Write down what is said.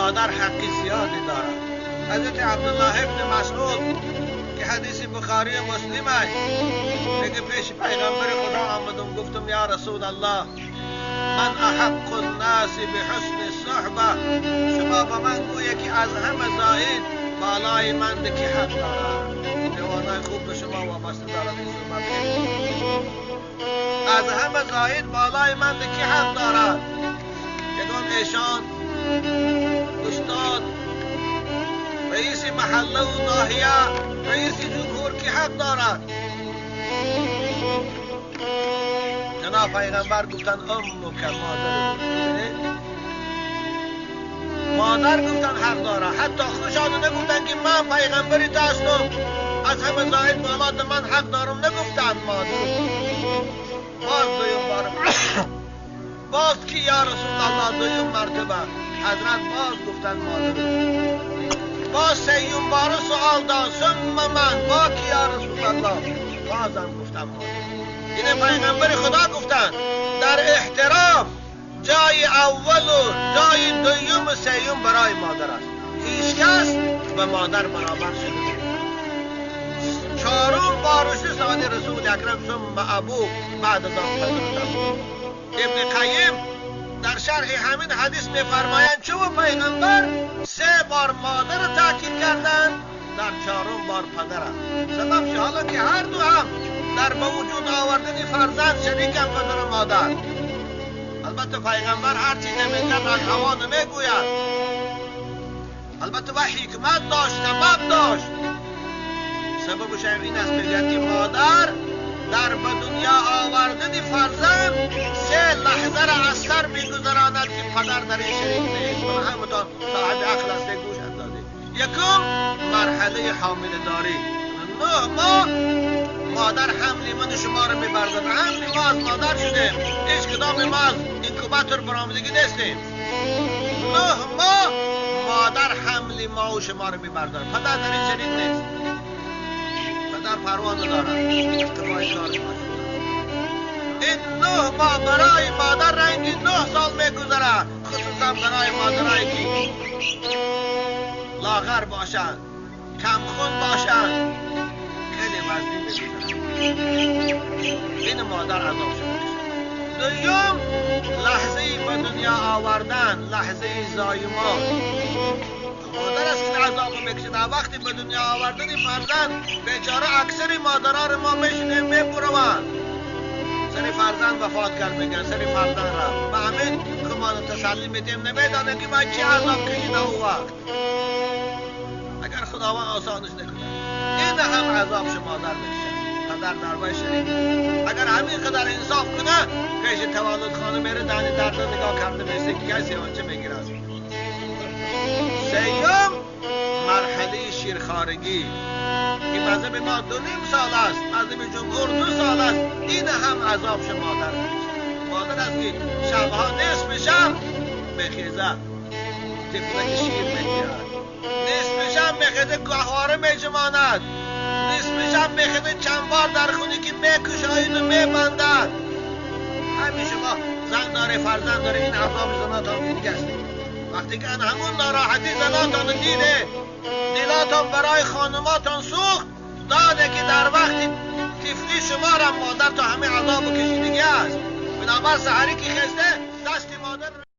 مادر حق زیادی دارد. حضرت عبدالله ابن مسعود که حدیث بخاری و مسلم است، میگه پیش پیغمبر خدا آمدم، گفتم یا رسول الله من احق الناس بحسن الصحبه، شما به من گویه که از همه زاید بالای من که حق دارد. جوانای خوب به شما وابسته دارد این صحبت. از همه زاید بالای من که حق دارد؟ یگان ایشان استاد، رئیس محله و ناحیه، رئیس جمهور که حق دارد؟ جناب پیغمبر گفتن امک، مادر. مادر گفتن حق داره. حتی خوشانو نگفتن که من پیغمبری تو هستم، از همه زاید بالات من حق دارم، نگفتن مادر. باز دویم بار باز که یا رسول الله، دویم مرتبه حضرت باز گفتن مادر. باز سیوم بار سوال داد ثم من، با کی یا رسول الله؟ بازم گفتن مادر. این پیغمبر خدا گفتن در احترام جای اول و جای دوم و سیوم برای مادر است. هیچ کس به مادر برابر شده. چهارم بارش سال رسول اکرم ثم ابو بعد از آن پدر. ابن قیم در شرح همین حدیث می‌فرمایند چون پیغمبر سه بار مادر تاکید کردند، در چهارم بار پدر. سبب حالا که هر دو هم در به وجود آوردن فرزند شریکم پدر و مادر. البته پیغمبر هر چیز نمیگه از هوا نمیگوید، البته و حکمت داشت، سبب داشت. سببش این است میگه که مادر در به دنیا آوردن فرزند سه لحظه را از سر میگذراند که پدر در این شریک نیست. من همتان صاحب عقل هسته گوش اندازید. یکم مرحله حامله داری، 9 ماه مادر حمل من شما را میبرد. حمل ما از مادر شدیم، هیچ کدام ما از اینکوباتور برآمدگی نیستیم. 9 ماه مادر حمل ما و شما را میبرد، پدر در این شریک نیست. پدر پروا ندارد که با این کارش مشغول است. این 9 ماه برای مادر رنگی 9 سال میگذرد، خصوصا برای مادرایی که لاغر باشند، کمخون باشند، خیلی وزنی میگذرد. این مادر عذاب شده. دوم لحظه به دنیا آوردن، لحظه زایمان. مادر است که عذاب میکشد. وقتی به دنیا آوردن فرزند بیچاره اکثر مادران ما میشینه میبروند، سر فرزند وفات کرد میگن، سر فرزند رفت. به همین کمان تسلی میدیم، نمیدانه که من چه عذاب کشیده او وقت. اگر خداوند آسانش نکنه این هم عذاب مادر میکشد، پدر در وی شریک. اگر همین قدر انصاف کنه پیش تولد خانه میره، دهن درد نگاه کرده میسته که کسی آنچه میگیره. سیوم مرحله شیرخوارگی که مذهب ما 2.5 سال است، مذهب جمهور 2 سال است. این هم عذاب مادر میکشد. مادر است که شبها نصف شب میخیزد، طفلک شیر میگیرد، نصف شب میخیزه گهواره میجماند، نصف شب میخیزه چند بار در خونه که میکشاید و میبندد. همین شما زن داره، فرزند داره، این عذاب زناتان دیگه است. وقتی که همون ناراحتی زناتان دیده، دلاتان برای خانماتان سوخت، داده که در وقتی طفلی شما را مادر تا همه عذاب و کشیدگی است. بنابر سحری که خسته